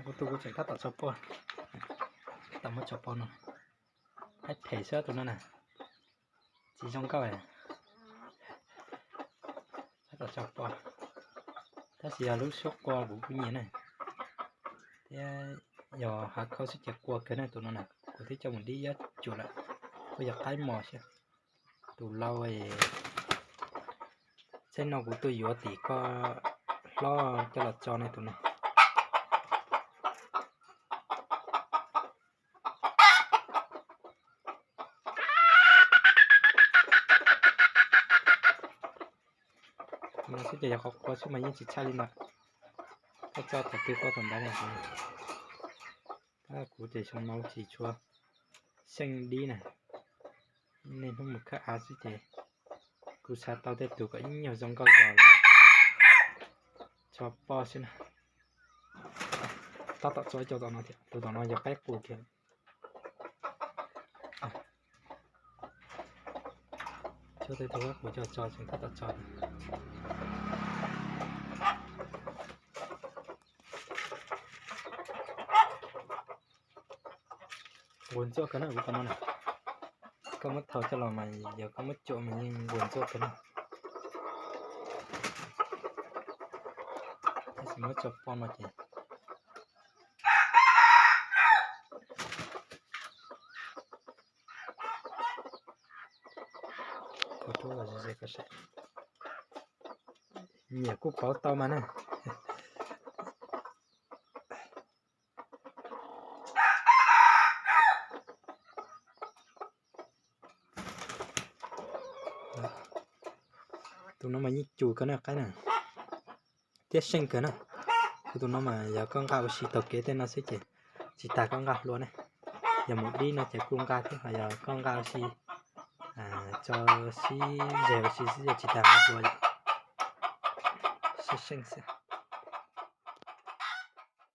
Kuv tus kuv tseem tab tom tso poj, tab tom muab tso poj no, haib phem xwb tus no na, tsis zoo nkauj. Tab tom tso poj, tab sis yog lub suab qua kuv kuj nyiam na, thiab yog hav khau xwb ces qua kawg na tus no na, kuv twb coj mus dib yob cuam lawm, kuj yog qaib mos xwb. Tus lau, txheej no kuv tuaj yuav tim koj hlob coj los tso ne tus no. No xwb ces yog qhov qua xwb mas yeej tsis tshaj li ntawd. Koj tso thaum twg qua thaum ntawd. Kuv ces xyoo no tsis tshua xyeej dib na, niaj hnub mus khawb av xwb ces kuv xav tau tej tus kom ib nyuag zoo nkauj zog los tso poj xwb na. Tab tom tso ib co tom no thiab, tus tom no yog qaib qus kiag. Tso tej tus qaib qus coj tso tseem tab tom tso. Nquag ntxuaj kawg na kuv tus no na. Koj muab thau coj los mas yog koj muab cuam mas yeej nquag ntxuaj kawg na. Tab Muab tso poj no ces nyiam kuj pauv tau mas na. Tus no mas yeej cum kawg na qaib na, thiab seej kawg na. Kuv tus no mas yog koj nqa ua si taug kev tej no xwb ces tsis tas koj nqa hluas ne. Yog mus dib no ces kuj nqa thiab, ho yog koj nqa ua si tso sib zes ua si xwb ces tsis tas nqa hluas yom. Seej seej xwb.